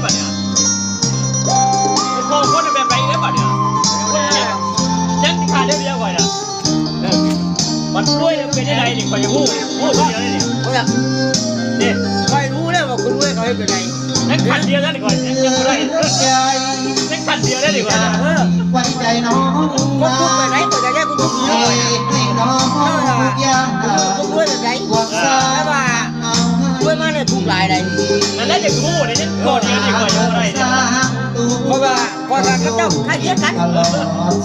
ບັດນີ້ ເປັນພໍ່ຄົນແບບໃດແລ້ວບັດນີ້ ຍັງຊິຂາດແນວດຽວຂ້ອຍນະ ເອີ ບັດລວຍແລ້ວເປັນຈັ່ງໃດນີ້ ຂ້ອຍຢາກຮູ້ ຮູ້ດຽວນີ້ ເອີ ນີ້ ຂ້ອຍຮູ້ແລ້ວວ່າຄົນລວຍເຂົາເຮັດຈັ່ງໃດ ຍັງຂັ້ນດຽວນັ້ນຂ້ອຍ ຍັງ ຍັງບໍ່ໄດ້ ຍັງຂັ້ນດຽວໄດ້ດີກວ່າ ເອີ ໄວ້ໃຈນ້ອງ ຄົນທຸກແບບໃດ ຂ້ອຍຢາກໄດ້ຄົນທຸກດີເນາະ ເອີ ຄົນລວຍແບບໃດ ແຕ່ວ່າລວຍມາແລ້ວທຸກຫຼາຍໃດ ນັ້ນແຫຼະ ຢາກຮູ້ໄດ໋ ຍັງຂໍ້ດຽວນີ້ຂ້ອຍຍັງບໍ່ໄດ້ ເພາະວ່າ ຂ້ອຍກັບເຈົ້າຄ້າຍຄຽງກັນ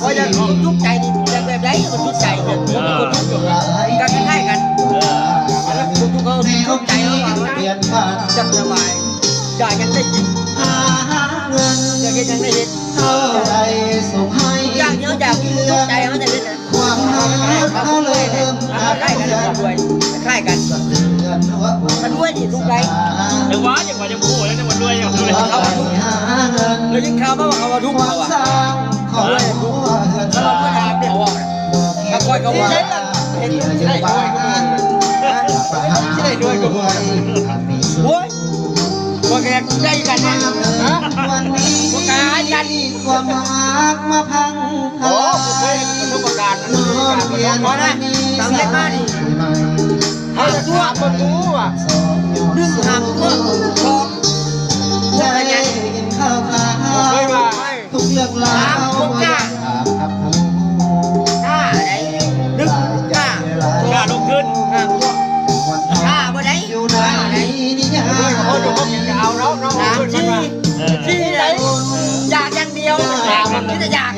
ຂ້ອຍຢາກທຸກໃຈນີ້ ຢາກແບບໃດມັນທຸກໃຈ ຢາກມີຄົນທຸກກັນຄ້າຍໆກັນ ເອີ ຄົນທຸກເຮົາທຸກໃຈເຮົາວ່າ ຢາກສະບາຍ ຢາກຫຍັງໄດ້ກິນ ຢາກເຮັດຫຍັງໄດ້ເຮັດ ຢາກຫຍັງຢາກທຸກໃຈເຮົາໄດ້ເຮັດ ຄວາມຮັກເຮົາເລີ່ມອາດເລື່ອນ ຄ້າຍກັນ ຄັນລວຍນີ້ທຸກໃດ ແຕ່ວ່າຍັງວ່າຍັງບໍ່ຮູ້ເລີຍວ່າລວຍຍັງ ເຂົາວ່າທຸກ ໄດ້ຍິນຂ່າວມາວ່າເຂົາວ່າທຸກ ເຂົາວ່າ ເຂົາວ່າທຸກ ເຂົາວ່າບໍ່ໄດ້ເປັນ ເຂົາເວົ້ານະ ຂ້ອຍກໍວ່າ ເຮັດໄດ້ລວຍກໍບໍ່ ຊິໄດ້ລວຍກໍບໍ່ ໂອ້ຍ ພວກແກໄດ້ກັນນະ ຮະ ພວກກາຍກັນ ຄວາມຮັກມາພັງທະລາຍ ໂອ້ ບໍ່ເຄີຍປະສົບປະການ ນ້ອງປ່ຽນ ພໍນະ ຕາມເຮັດມານີ້ ເຮົາຈະຕົວະເບິ່ງໝູ່ວ່າ ໜຶ່ງ ຫ້າມຕົວະ ສອງ ບໍ່ຂະຫຍັນ ບໍ່ເຄີຍວ່າ ທຸກເລື່ອງລາວບໍ່ຢາກຮັບຮູ້ ກ້າໄດ໋ ດຶງກ້າ ກ້າລົງທຶນ ຫ້າມຕົວະ ກ້າບໍ່ໄດ້ ກ້າໄດ໋ ເອີ ເຮົາຢູ່ເຮົາກິນກໍເອົາເນາະ ເຮົາເອົາຂຶ້ນມາ ເອີ ຊິໄດ້ ຢາກຢ່າງດຽວ ມັນມີແຕ່ຢາກ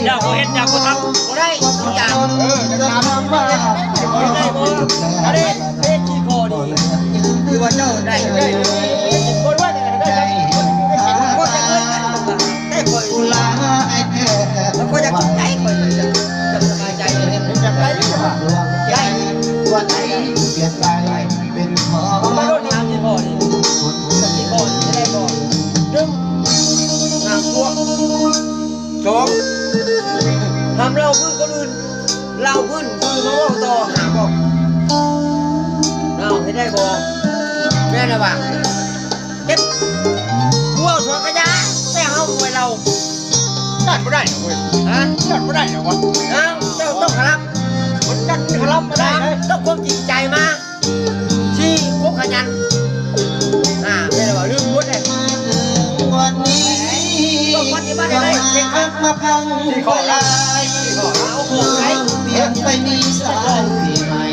ຢາກບໍ່ເຮັດ ຢາກບໍ່ທຳ ບໍ່ໄດ້ ຢາກ ເອີ ຢາກທຳ ເອີ ໄດ້ບໍ່ ອັນນີ້ ເພງຂີ້ຄໍນີ້ ຄືວ່າເຈົ້າໄດ້ ໄດ້ ບໍ່ລວຍກໍໄດ້ ບໍ່ຈະເງິນກັນ ໄດ້ຂ້ອຍ ແລ້ວຂ້ອຍຢາກກິນໄກ່ ຂ້ອຍຢາກ ຢາກສະບາຍໃຈ ຢາກໄດ້ ໄດ້ ບໍ່ມາໂດນຖາມຂີ້ຄໍນີ້ ຂີ້ຄໍນີ້ໄດ້ບໍ່ ໜຶ່ງ ຫ້າມຕົວະ ສອງ ຫ້າມເລົ່າພື້ນຄົນອື່ນ ເລົ່າພື້ນຄືມາເວົ້າຕໍ່ຫາບໍ່ ເຮົາເຮັດໄດ້ບໍ່ ແມ່ນລະວ່າ ເຮັດ ເວົ້າສວນກະຢາ ແຕ່ເຮົາບໍ່ເລົ່າ ກັນບໍ່ໄດ້ເວີຍ ຮະ ກັນບໍ່ໄດ້ເວີຍ ເອົ້າ ເຈົ້າຕ້ອງຮັບ ມັນກັນຮັບບໍ່ໄດ້ເລີຍ ຕ້ອງຄວາມຈິງໃຈມາ ສີ່ ຄວາມຂະຫຍັນ ຫ້າ ແມ່ນວ່າລືມໝົດແລ້ວ ມາເຖິງວັນນີ້ ຕ້ອງປະຕິບັດໃຫ້ໄດ້ ເກັ່ງຄັດ ມາພັງທະລາຍ ເຮົາປ່ຽນໄປມີສາຍໃໝ່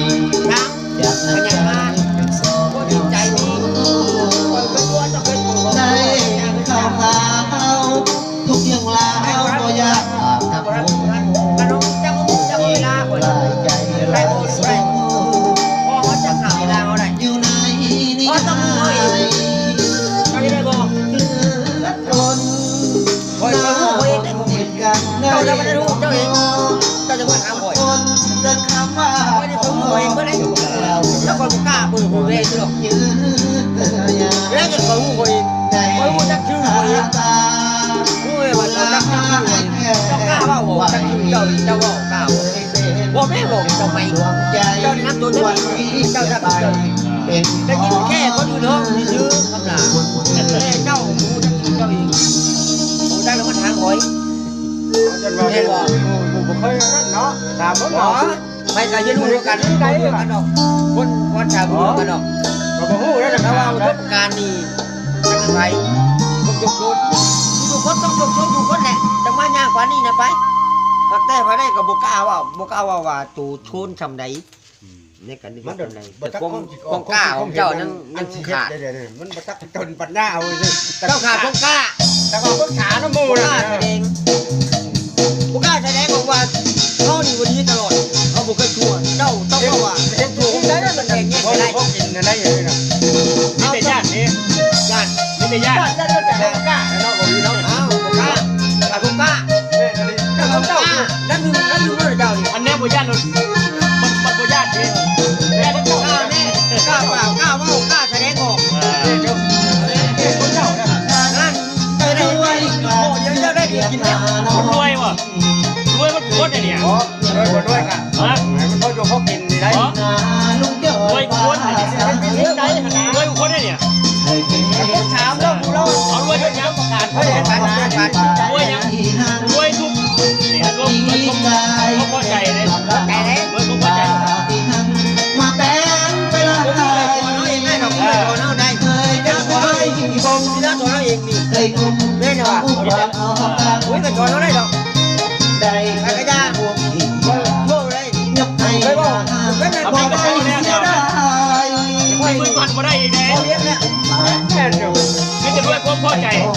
ຢາກນຳກັນເປັນສອງ ຄວາມຈິງໃຈມີ ຂ້ອຍເຄີຍຕົວະ ເຈົ້າເຄີຍຕົວະ ໄດ້ເຂົ້າຫາເຮົາ ທຸກເລື່ອງລາວບໍ່ຢາກຮັບຮູ້ ຄັນເຮົາຮູ້ຈັກ ຮູ້ຈັກເວລາ ຂ້ອຍຫຼາຍໃຈຫຼາຍສຸກ ພໍເຮົາຈັກຫາເວລາເຮົາໄດ້ ຢູ່ໃນນິຍາຍ ພໍຕ້ອງຮູ້ເຮົາເອງ ເຈົ້າເຮັດໄດ້ບໍ່? ເລືອດລົ້ນ ຂ້ອຍ ຂ້ອຍຮູ້ຂ້ອຍເອງໄດ້ ຂ້ອຍເອງ ເຈົ້າຍັງບໍ່ໄດ້ຮູ້ເຈົ້າເອງ ເຈົ້າຈະມາຖາມຂ້ອຍ ຄົນຈະຄຳວ່າ ຂ້ອຍນີ້ຂ້ອຍຮູ້ຂ້ອຍເອງເບິດເລີຍ ແລ້ວຂ້ອຍບໍ່ກ້າເປີດຫູແວ່ຊື່ດອກ ແລ້ວຈະຂ້ອຍຮູ້ຂ້ອຍເອງ ຂ້ອຍຮູ້ຈັກຊື່ຂ້ອຍເອງ ຮູ້ເລີຍວ່າເຈົ້າຈັກຊື່ຂ້ອຍເອງ ເຈົ້າກ້າເວົ້າບໍ່? ຈັກຊື່ເຈົ້າ ເຈົ້າເວົ້າກ້າບໍ່? ບໍ່ແມ່ນບອກເຈົ້າໄປ ເຈົ້າແນະນຳຕົວເຈົ້າເອງ ເຈົ້າຈັກຊື່ເຈົ້າເອງ ໄດ້ຍິນແຄ່ຄົນອື່ນຮ້ອງຊື່ໆ ຄຳຫຼ້າ ແຕ່ເຈົ້າຮູ້ຈັກຊື່ເຈົ້າເອງ ຮູ້ຈັກແລ້ວມາຖາມຂ້ອຍ ແມ່ນບໍ່? ໝູ່ ໝູ່ບໍ່ເຄີຍອັນນັ້ນເນາະ ຖາມເບິ່ງເນາະ ໃຜກໍຮຽນຮູ້ນຳກັນ ບໍ່ເຫຼືອກັນດອກ ຄົນວັດຊາບໍ່ເຫຼືອກັນດອກ ກໍບໍ່ຮູ້ແລ້ວ ແຕ່ວ່າປະສົບການນີ້ ຈັກໃຜ ຄົນໂຈກໂຈນ ທຸກຄົນຕ້ອງໂຈກໂຈນທຸກຄົນແຫຼະ ຈັ່ງມາຍ່າງປານນີ້ນະໄປ ຫາກແຕ່ໃຜໄດ້ກໍບໍ່ກ້າເວົ້າ ບໍ່ກ້າເວົ້າວ່າໂຕໂຈນຊ່ຳໃດ ໃນການ ມັນບໍ່ຈັກ ຄວາມກ້າຂອງເຈົ້າຍັງ ຍັງຂາດ ມັນບໍ່ຈັກຈົນປັນຍາເອົາຊື່ ເຈົ້າຂາດຄວາມກ້າ ແຕ່ວ່າປຶກສານຳໝູ່ນະ ບໍ່ກ້າສະແດງ ບໍ່ກ້າສະແດງອອກວ່າເຮົານີ້ບໍ່ດີຕະຫຼອດ ເຮົາບໍ່ເຄີຍຊົ່ວ ເຈົ້າຕ້ອງເວົ້າວ່າເຮັດໂຕໄດ້ ມັນແຕກແຍກໄດ້ ເຮົາກິນໄດ້ຢູ່ນີ້ນະ ມີແຕ່ຢ້ານເດ້ ຢ້ານ ມີແຕ່ຢ້ານ ຢ້ານ ຢ້ານ ຢ້ານ ບໍ່ກ້າເນາະ ບໍ່ມີເນາະ ອ້າວ ບໍ່ກ້າ ຂາດຄວາມກ້າ ແມ່ນອີ່ຫຼີ ເຈົ້າ ເຈົ້າ ເຈົ້າ ນັ້ນໜຶ່ງ ນັ້ນໜຶ່ງເລີຍເຈົ້ານີ້ ອັນແນວບໍ່ຢ້ານໂລດ ມັນ ມັນບໍ່ຢ້ານເດ້ ແຕ່ເຈົ້າກ້າແນ່ ກ້າປາກ ກ້າເວົ້າ ກ້າສະແດງອອກ ເອີ ເຈົ້າ ເຈົ້າ ເຈົ້າ ນັ້ນ ເຈົ້າໄດ້ກິນ ເຈົ້າໄດ້ກິນແລ້ວ ຄົນລວຍບໍ່? ລວຍໝົດທຸກຄົນເດນີ້ ໂອ້ ລວຍບໍ່ລວຍກະ ຮະ ໃຫ້ມັນພໍຢູ່ພໍກິນນີ້ໄດ໋ ຮະ ລວຍທຸກຄົນ ລວຍທຸກຄົນເດນີ້ ຖາມລາວ ລາວ ເຮັດແລ້ວ ແມ່ນຢູ່ ມີແຕ່ດ້ວຍຄວາມພໍໃຈ ຄວາ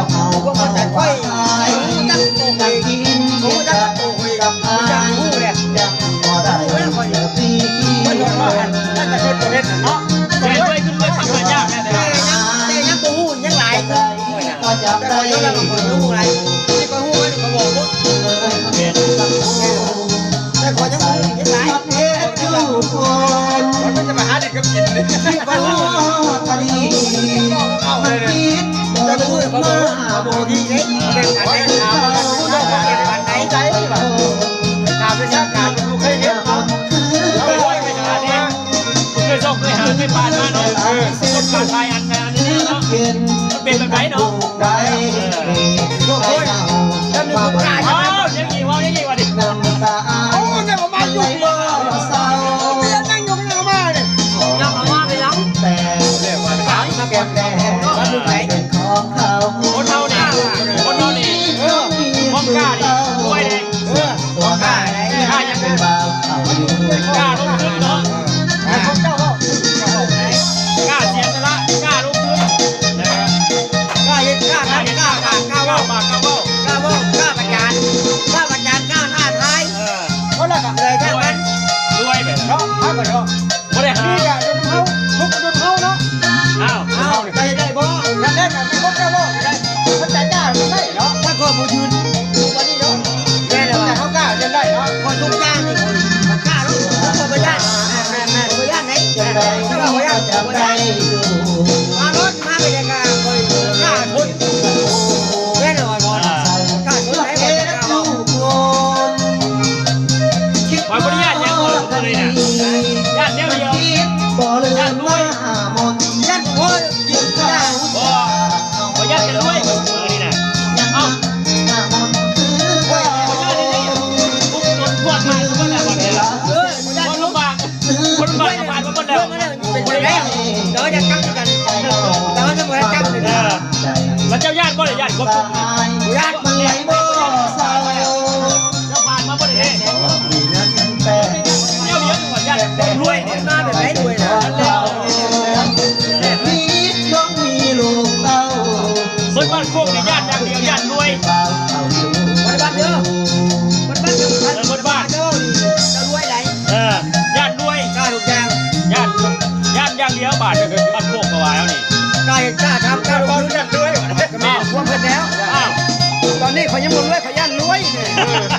ມພໍໃຈ ຂ້ອຍຮູ້ຈັກໂຕຂ້ອຍ ຮູ້ຈັກໂຕຂ້ອຍ ຮູ້ຈັກຮູ້ແຫຼະ ຮູ້ແລ້ວຂ້ອຍ ຂ້ອຍຢອມຮັບ ແຕ່ເຮັດບໍ່ເຮັດເນາະ ແຕ່ດ້ວຍຄືດ້ວຍຄວາມຫາຍາກແຫຼະ ແຕ່ຍັງ ແຕ່ຍັງບໍ່ຮູ້ ຍັງຫຼາຍ ຂ້ອຍນະ ແຕ່ຂ້ອຍຍອມຮັບວ່າຂ້ອຍຍັງຮູ້ຫຼາຍ ທີ່ຂ້ອຍຮູ້ໄວ້ນີ້ຂ້ອຍບອກເບິດ ແມ່ນ ແຕ່ຂ້ອຍຍັງບໍ່ຮູ້ ຍັງຫຼາຍ ມັນຈະມາຫາເດັກກັບກິນເດ້ ທີ່ຂ້ອຍຮູ້ ເອົາເລີຍເດ້ ແຕ່ບໍ່ຮູ້ ຂ້ອຍບໍ່ຮູ້ ຂ້ອຍບໍ່ຮູ້ເດ້ ເປັນປານໃດ ຖາມເປັນປານໃດ ຖາມວິຊາການ ບໍ່ເຄີຍເຫັນເນາະ ເອົາເລີຍ ບໍ່ເຄີຍຊອກເຄີຍຫາເຄີຍຜ່ານມາເນາະ ເອີ ປະສົບການຫຼາຍອັນ ອັນນີ້ເນາະ ມັນເປັນແບບໃດເນາະ ໄດ້ ໂອ້ຍ ແລ້ວມີຜູ້ກາຍ ອ້າວ ຍັງອີກ ເວົ້າຍັງອີກວ່າດິ ໂອ້ຍ ຍັງເອົາມາຢູ່ບໍ່ ເປັນຫຍັງຍັງຍົກຍັງເອົາມານີ້ ຍັງເອົາມາໄປຫຍັງ ແຕ່ ເອີ້ນວ່າ ຖາມມາກ່ອນ ແຕ່ ຄົນເຮົານີ້ ຄົນເຮົານີ້ ເອີ ຄວາມກ້ານີ້ ລວຍເດ້ ເອີ ບໍ່ກ້າໄດ້ ກ້າຫຍັງ ກ້າລົງທຶນເນາະ ເອີ ຂອງເຈົ້າເວົ້າ ກ້າເສຍສະຫຼະ ກ້າລົງທຶນ ກ້າເຮັດ ກ້າທຳ ກ້າ ກ້າ ກ້າເວົ້າ ປາກກ້າເວົ້າ ກ້າເວົ້າ ກ້າປະຈານ ກ້າປະຈານ ກ້າທ້າທາຍ ເອີ ເພາະລະກະເລີຍທາງນັ້ນ ລວຍ ລວຍແບບເນາະ ເຮົາກະເນາະ ບໍ່ໄດ້ຫາ ນີ້ກະຢູ່ນຳເຮົາ ທຸກຢູ່ນຳເຮົາເນາະ ອ້າວ ອ້າວ ໄປໄດ້ບໍ່ ຄັນແມ່ນ ຄັນແມ່ນເຈົ້າເວົ້າໄດ້ ຄັນໃຈກ້າໄດ້ເນາະ ຖ້າຂ້ອຍບໍ່ຢືນຢູ່ວັນນີ້ເນາະ ແມ່ນແລ້ວ ແຕ່ເຮົາກ້າຈັ່ງໄດ້ເນາະ ຂ້ອຍທຸກຢ່າງນີ້ຂ້ອຍກ້າເນາະ ຂ້ອຍບໍ່ຢ້ານ ແມ່ນໆ ຂ້ອຍບໍ່ຢ້ານໃດ ແຕ່ວ່າຂ້ອຍຢ້ານ ຂ້ອຍບໍ່ຢ້ານ ມາໂລດ ມາໄປໄດ້ກ້າ ຂ້ອຍກ້າທົນ ແມ່ນແລ້ວ ຂ້ອຍບໍ່ກ້າທົນໃດ ຂ້ອຍກ້າເວົ້າ ຂ້ອຍບໍ່ໄດ້ຢ້ານຫຍັງ ຂ້ອຍບໍ່ໄດ້ນະ ຢ້ານແນວດຽວ ຢ້ານລວຍ ຢ້ານໂອ້ຍ ບໍ່ ບໍ່ຢ້ານແຕ່ລວຍ ມື້ນີ້ນະ ເອົ້າ ຂ້ອຍ ຂ້ອຍຢ້ານນີ້ ທຸກຄົນພວດມາໝົດແລ້ວ ເອີ ບໍ່ຢ້ານ ຄົນລຳບາກ ຄົນລຳບາກກໍຜ່ານມາໝົດແລ້ວ ເປັນໄປໄດ້ ເນາະ ຢາກຈັບຄືກັນ ແຕ່ວ່າຍັງບໍ່ໄດ້ຈັບເລີຍ ເອີ ແລ້ວເຈົ້າຢ້ານບໍ່ລະ ຢ້ານຄວາມທຸກນີ້ ບໍ່ຢ້ານ ເຈົ້າຜ່ານມາບໍ່ໄດ້ເດ້ ແນວດຽວນີ້ວ່າຢ້ານ ລວຍ ມາແບບໃດລວຍນະ ເບິດບ້ານໂຄກນີ້ຢ້ານຢ່າງດຽວ ຢ້ານລວຍ ເບິດບ້ານເດີ ເບິດບ້ານເດີ ເອີ ເບິດບ້ານ ເຈົ້ານີ້ ເຈົ້າລວຍໃດ ເອີ ຢ້ານລວຍ ກ້າທຸກຢ່າງ ຢ້ານ ຢ້ານຢ່າງດຽວບາດ ບ້ານໂຄກກະວ່າແລ້ວນີ້ ກ້າເຮັດ ກ້າທຳ ກ້າລົງທຶນ ຢ້ານລວຍ ແມ່ນ ຄວາມເພິ່ນແລ້ວ ອ້າວ ຕອນນີ້ຂ້ອຍຍັງບໍ່ລວຍ ຂ້ອຍຢ້ານລວຍນີ້ ເອີ